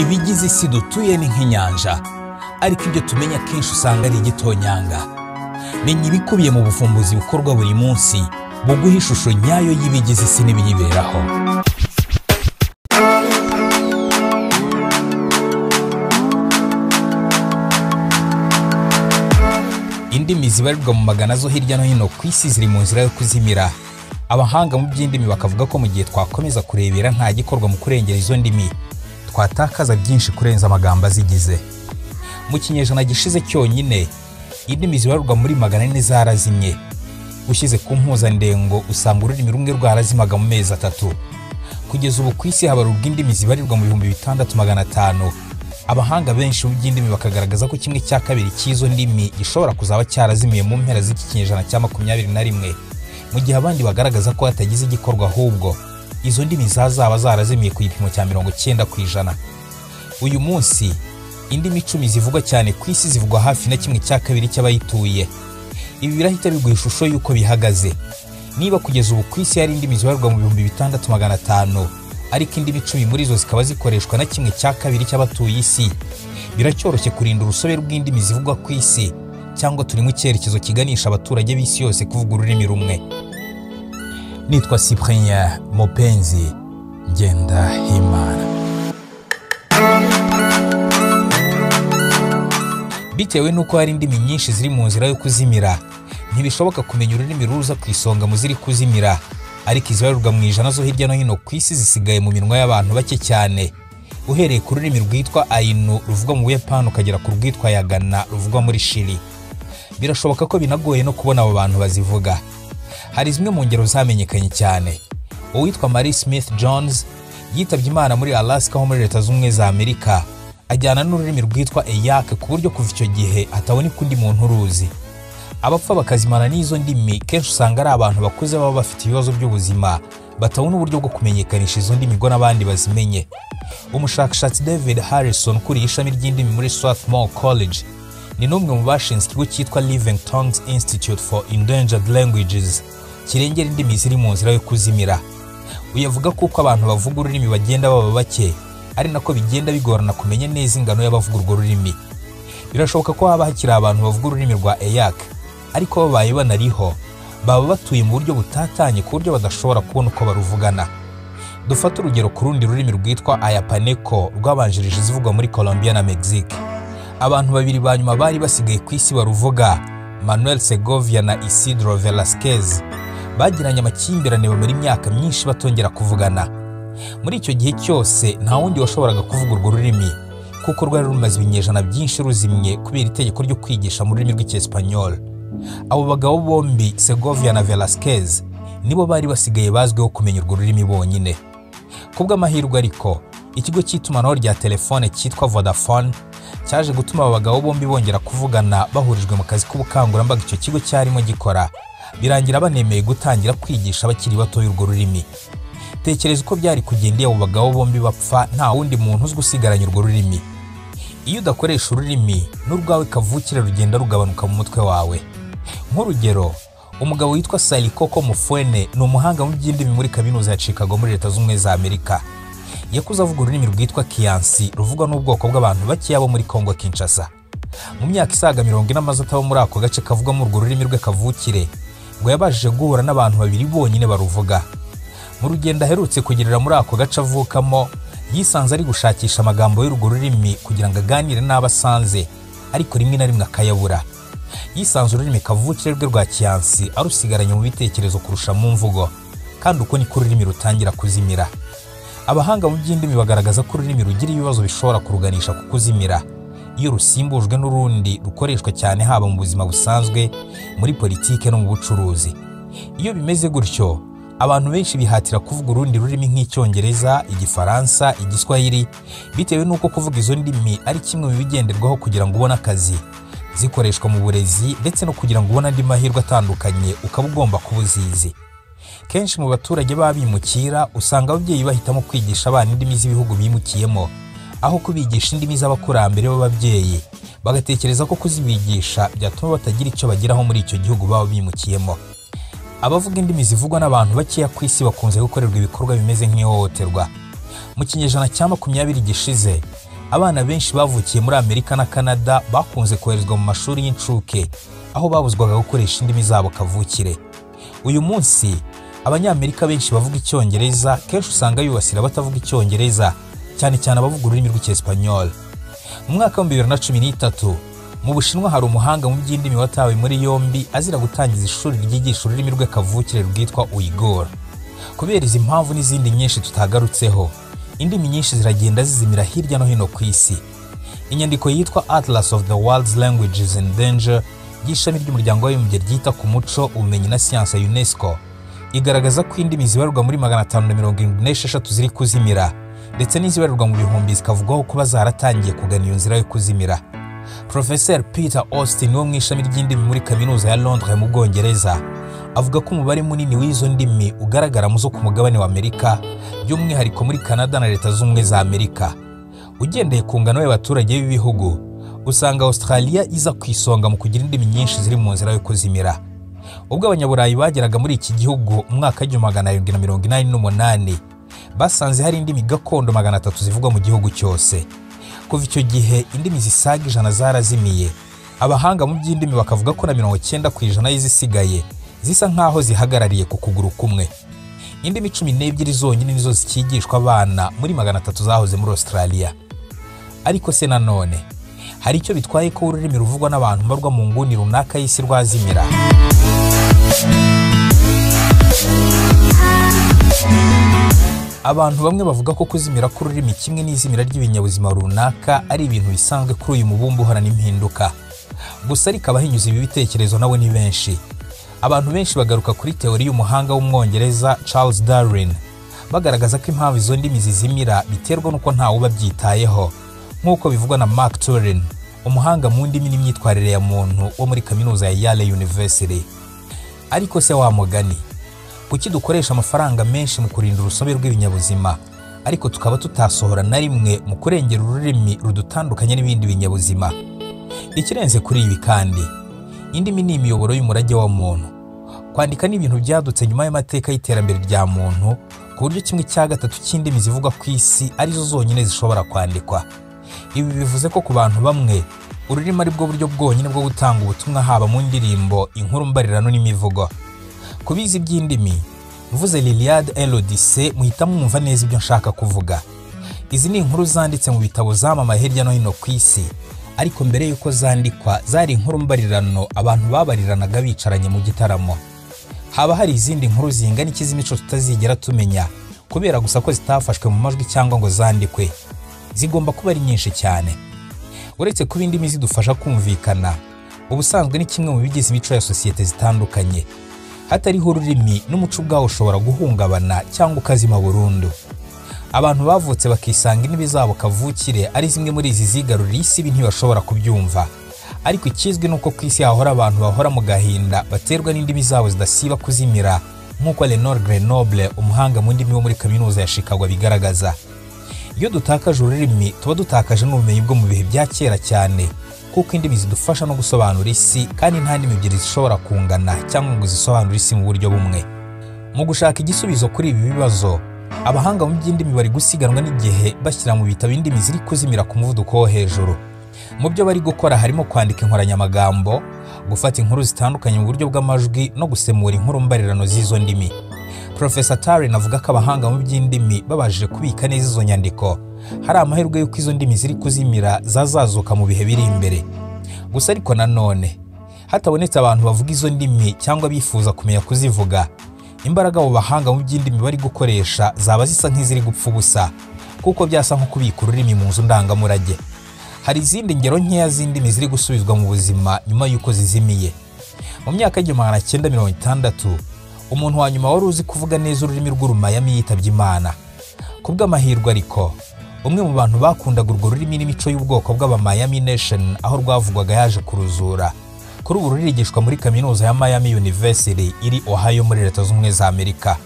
Ibigize isi dutuye ni nk'inyanja, ariko ibyo tumenya kenshi usanga ari igitonyanga. Menya ibikubiye mu buvumbuzi bukorwa buri munsi buguha ishusho nyayo y'ibigize isi n'ibiyiberaho. Indimi zibarirwa mu magana zo hirya no hino ku isi ziri mu nzira yo kuzimira. Abahanga mu by'indimi bakavuga ko mu gihe twakomeza kurebera nta gikorwa mu kurengera izo ndimi, twatakaza byinshi kurenza amagambo azigize. Mu kinyejana gishize cyonyine, indimi zibarirwa muri 400 zarazimye. Ushyize ku mpuzandengo usanga ururimi rumwe rwarazimaga mu mezi 3. Kugeza ubu ku isi habarurwa indimi zibarirwa mu 6500. Abahanga benshi mu by'indimi bakagaragaza ko 1/2 cy'izo ndimi gishobora kuzaba cyarazimiye mu mpera z'iki kinyejana cya 21, mu gihe abandi bagaragaza ko hatagize igikorwa ahubwo izo ndimi zazaba zarazimiye ku gipimo cya 90%. Uyu munsi indimi 10 zivugwa cyane ku isi zivugwa hafi na 1/2 cy'abayituye. Ibi birahita biguha ishusho y'uko bihagaze. Niba kugeza ubu ku isi hari indimi zibarirwa mu 6500, ariko indimi 10 muri zo zikaba zikoreshwa na 1/2 cy'abatuye isi, biracyoroshye kurinda urusobe rw'indimi zivugwa ku isi, cyangwa turi mu cyerekezo kiganisha abaturage b'isi yose kuvuga ururimi rumwe. Nitwa Cyprien Mupenzi Ngendahimana. Bitewe n'uko hari indimi nyinshi ziri mu nzira yo kuzimira, ntibishoboka kumenya ururimi ruza ku isonga mu ziri kuzimira, ariko izibarirwa mu 100 zo hirya no hino ku isi zisigaye mu minwa y'abantu bake cyane. Uhereye ku rurimi rwitwa Ainu ruvugwa mu Buyapani ukagera ku rwitwa Yagana ruvugwa muri Chili. Birashoboka ko binagoye no kubona abo bantu bazivuga. Hari zimwe mu ngero zamenyekanye cyane. Uwitwa Marie Smith Jones yitabye Imana muri Alaska ho muri Leta Zunze za Amerika, ajyana n'ururimi rwitwa Eyak ku buryo kuva icyo gihe hataboneka undi muntu uruzi. Abapfa bakazimana n'izo ndimi kenshi usanga ari abantu bakuze baba bafite ibibazo by'ubuzima, batabona uburyo bwo kumenyekanisha izo ndimi ngo n'abandi bazimenye. Umushakashatsi David Harrison ukuriye ishami ry'indimi muri Swarthmore College ni n'umwe mu bashinze ikigo cyitwa Living Tongues Institute for Endangered Languages kirengera indimi ziri mu nzira yo kuzimira. Uyu avuga ko uko abantu bavuga ururimi bagenda baba bake, ari nako bigenda bigorana kumenya neza ingano y'abavuga urwo rurimi. Birashoboka ko haba hakiri abantu bavuga ururimi rwa Eyak, ariko babaye banariho baba batuye mu buryo butatanye ku buryo badashobora kubona uko baruvugana. Dufate urugero ku rundi rurimi rwitwa Ayapaneko rwabanjirije izivugwa muri Colombia na Mexique. Abantu babiri ba nyuma bari basigaye ku isi baruvuga, Manuel Segovia na Isidro Velasquez, bagiranye amakimbirane bamara imyaka myinshi batongera kuvugana. Muri icyo gihe cyose nta wundi washoboraga kuvuga urwo rurimi, kuko rwari rumaze ibinyejana byinshi ruzimye kubera itegeko ryo kwigisha mu rurimi rw'Icyesipanyol. Abo bagabo bombi, Segovia na Velasquez, nibo bari basigaye bazwiho kumenya urwo rurimi bonyine. Kubw'amahirwe ariko, ikigo cy'itumanaho rya telefone cyitwa Vodafone cyaje gutuma aba bagabo bombi bongera kuvugana bahurijwe mu kazi k'ubukangurambaga icyo kigo cyarimo gikora, birangira banemeye gutangira kwigisha abakiri bato urwo rurimi. Tekereza uko byari kugenda iyo abo bagabo bombi bapfa nta wundi muntu uzwi usigaranye urwo rurimi. Iyo udakoresha ururimi, n'urwawe kavukire rugenda rugabanuka mu mutwe wawe. Nk'urugero, umugabo witwa Salikoko Mufwene ni umuhanga mu by'indimi muri kaminuza ya Chicago muri Leta Zunze za Amerika. Yakuze avuga ururimi rwitwa Kiyansi ruvugwa n'ubwoko bw'abantu bakeya bo muri Congo Kinshasa. Mu myaka isaga 40 amaze ataba muri ako gace kavugwamo urwo rurimi rwe kavukire, ngo yabashije guhura n'abantu babiri bonyine baruvuga. Mu rugendo aherutse kugirira muri ako gace avukamo, yisanze ari gushakisha amagambo y'urwo rurimi kugira ngo aganire n'abo asanze, ariko rimwe na rimwe akayabura. Yisanze ururimi kavukire rwe rwa Kiyansi arusigaranye mu bitekerezo kurusha mu mvugo, kandi uko niko ururimi rutangira kuzimira. Abahanga mu by'indimi bagaragaza ko ururimi rugira ibibazo bishobora kuruganisha ku kuzimira iyo rusimbujwe n'urundi rukoreshwa cyane haba mu buzima busanzwe, muri politike no mu bucuruzi. Iyo bimeze gutyo, abantu benshi bihatira kuvuga urundi rurimi nk'Icyongereza, Igifaransa, Igiswahili, bitewe n'uko kuvuga izo ndimi ari kimwe mu bigenderwaho kugira ngo ubone akazi, zikoreshwa mu burezi ndetse no kugira ngo ubone andi mahirwe atandukanye ukaba ugomba kuba uzizi. Kenshi mu baturage b'abimukira usanga ababyeyi bahitamo kwigisha abana indimi z'ibihugu bimukiyemo, aho kubigisha indimi z'abakurambere b'ababyeyi, bagatekereza ko kuzibigisha byatuma batagira icyo bageraho muri icyo gihugu baba bimukiyemo. Abavuga indimi zivugwa n'abantu bakeya ku isi bakunze gukorerwa ibikorwa bimeze nk'ihohoterwa. Mu kinyejana cya 20 gishize, abana benshi bavukiye muri Amerika na Canada bakunze koherezwa mu mashuri y'incuke, aho babuzwaga gukoresha indimi zabo kavukire. Uyu munsi Abanyamerika benshi bavuga Icyongereza kenshi usanga bibasira batavuga Icyongereza, cyane cyane abavuga ururimi rw'Icyesipanyol. Mu mwaka wa 2013 mu Bushinwa hari umuhanga mu by'indimi watawe muri yombi azira gutangiza ishuri ryigisha ururimi rwe kavukire rwitwa Uyghur. Kubera izi mpamvu n'izindi nyinshi tutagarutseho, indimi nyinshi ziragenda zizimira hirya no hino ku isi. Inyandiko yitwa Atlas of the World's Languages in Danger y'ishami ry'umuryango w'abibumbye ryita ku muco, ubumenyi na siyansi ya UNESCO igaragaza ko indimi zibarirwa muri 576 ziri kuzimira, ndetse n'izibarirwa mu bihumbi zikavugwaho kuba zaratangiye kugana iyo nzira yo kuzimira. Professor Peter Austin wo mu ishami ry'indimi muri kaminuza ya Londres mu Bwongereza avuga ko umubare munini w'izo ndimi ugaragara mu zo ku mugabane wa Amerika, by'umwihariko muri Canada na Leta Zunze za Amerika. Ugendeye ku ngano y'abaturage b'ibihugu, usanga Australia iza ku isonga mu kugira indimi nyinshi ziri mu nzira yo kuzimira. Ubwo Abanyaburayi bageraga muri iki gihugu mu mwaka 1788, basanze hari indimi gakondo 300 zivugwa mu gihugu cyose. Kuva icyo gihe indimi zisaga 100 zarazimiye. Abahanga mu by'indimi bakavuga ko na 90% y'izisigaye zisa nkaho zihagarariye ku kuguru kumwe. Indimi 12 zonyine nizo zikigishwa abana muri 300 zahoze muri Australia. Ariko se nanone hari icyo bitwaye ko ururimi ruvugwa n'abantu mbarwa mu nguni runaka y'isi rwazimira? Abantu bamwe bavuga ko kuzimira k'ururimi kimwe n'izimira ry'ibinyabuzima runaka ari ibintu bisanzwe kuri uyu mubumbe uhorana impinduka. Gusa ariko abahinyuza ibi bitekerezo nabo ni benshi. Abantu benshi bagaruka kuri teori y'umuhanga w'Umwongereza Charles Darwin, bagaragaza ko impamvu izo ndimi zizimira biterwa n'uko ntawe ubabyitayeho, nk'uko bivugwa na Mark Turin, umuhanga mu ndimi n'imyitwarire ya muntu wo muri kaminuza ya Yale University. Ariko se wa mugani, kuki dukoresha amafaranga menshi mu kurinda urusobe rw'ibinyabuzima, ariko tukaba tutasohora na rimwe mu kurengera ururimi rudutandukanye n'ibindi binyabuzima? Ikirenze kuri ibi kandi, indimi ni imiyoboro y'umurage wa muntu. Kwandika ni ibintu byadutse nyuma y'amateka y'iterambere rya muntu, ku buryo 1/3 cy'indimi zivugwa ku isi arizo zonyine zishobora kwandikwa. Ibi bivuze ko ku bantu bamwe ururimi ari bwo buryo bwonyine bwo gutanga ubutumwa, haba mu ndirimbo, inkuru mbarirano n'imivugo. Ku bize iby'indimi, mvuze l'Iliade et l'Odyssée muhita mwumva neza ibyo nshaka kuvuga. Izi ni inkuru zanditse mu bitabo zamamaye hirya no hino ku isi, ariko mbere y'uko zandikwa zari inkuru mbarirano abantu babariranaga bicaranye mu gitaramo. Haba hari izindi nkuru zingana iki z'imico tutazigera tumenya kubera gusa ko zitafashwe mu majwi cyangwa ngo zandikwe? Zigomba kuba ari nyinshi cyane. Uretse kuba indimi zidufasha kumvikana, ubusanzwe ni kimwe mu bigize imico ya sosiyete zitandukanye. Hatariho ururimi n'umuco ubwawo ushobora guhungabana cyangwa ukazima burundu. Abantu bavutse bakisanga indimi zabo kavukire ari zimwe muri izi zigarurira isi, ibi ntibashobora kubyumva. Ariko ikizwi nuko ku isi hahora abantu bahora mu gahinda baterwa n'indimi zabo zidasiba kuzimira, nk'uko Lenore Grenoble, umuhanga mu ndimi wo muri kaminuza ya Chicago, abigaragaza. Iyo dutakaje ururimi tuba dutakaje n'ubumenyi bwo mu bihe bya kera cyane, kuko indimi zidufasha no gusobanura isi, kandi nta ndimi ebyiri zishobora kungana cyangwa ngo zisobanure isi mu buryo bumwe. Mu gushaka igisubizo kuri ibi bibazo, abahanga mu by'indimi bari gusiganwa n'igihe bashyira mu bitabo indimi ziri kuzimira ku muvuduko wo hejuru. Mu byo bari gukora harimo kwandika inkoranyamagambo, gufata inkuru zitandukanye mu buryo bw'amajwi no gusemura inkuru mbarirano z'izo ndimi. Professor Tarin avuga ko abahanga mu by'indimi babashije kubika neza izo nyandiko, hari amahirwe y'uko izo ndimi ziri kuzimira zazazuka mu bihe biri imbere. Gusa ariko nanone, hatabonetse abantu bavuga izo ndimi cyangwa bifuza kumenya kuzivuga, imbaraga abo bahanga mu by'indimi bari gukoresha zaba zisa nk'iziri gupfa ubusa, kuko byasa nko kubika ururimi mu nzu ndangamurage. Hari izindi ngero nkeya z'indimi ziri gusubizwa mu buzima nyuma y'uko zizimiye. Mu myaka y'1960, umuntu wa nyuma wari uzi kuvuga neza ururimi rw'Urumayami yitabye Imana. Ku bw'amahirwe ariko, umwe mu bantu bakundaga urwo rurimi n'imico y'ubwoko bw'Abamayami Nation aho rwavugwaga yaje kuruzura. Kuri ubu rurigishwa muri kaminuza ya Miami University iri Ohio muri Leta Zunze Ubumwe za Amerika.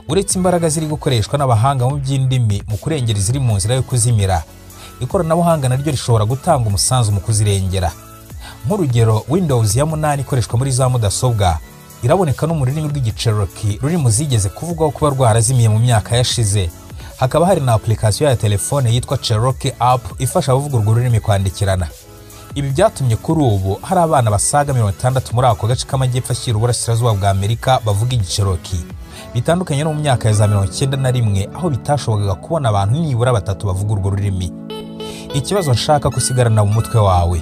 Uretse imbaraga ziri gukoreshwa n'abahanga mu by'indimi mu kurengera iziri mu nzira yo kuzimira, ikoranabuhanga naryo rishobora gutanga umusanzu mu kuzirengera. Nk'urugero, Windows ya 8 ikoreshwa muri za mudasobwa iraboneka no mu rurimi rw'Igiceroki ruri mu zigeze kuvugwaho kuba rwarazimiye mu myaka yashize, Hakaba hari na application ya telefone yitwa Cherokee app ifasha abavuga urwo rurimi kwandikirana. Ibi byatumye kuri ubu hari abana basaga 60 muri ako gace k'amajyepfo ashyira uburasirazuba bwa Amerika bavuga Igicherokee. Bitandukanye no mu myaka ya za 91 aho bitashobokaga kubona abantu nibura batatu bavuga urwo rurimi. Ikibazo nshaka kusigarana mu mutwe wawe,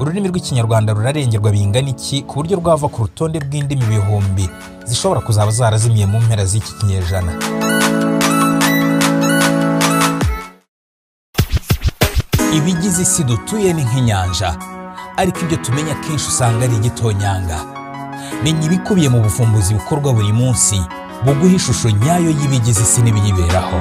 ururimi rw'Ikinyarwanda rurarengerwa bingana iki ku buryo rwava ku rutonde rw'indimi ibihumbi zishobora kuzaba zarazimiye mu mpera z'iki kinyejana? Ibigize isi dutuye ni nk'inyanja, ariko ibyo tumenya kenshi usanga ari igitonyanga. Menya ibikubiye mu buvumbuzi bukorwa buri munsi buguha ishusho nyayo y'ibigize isi n'ibiyiberaho.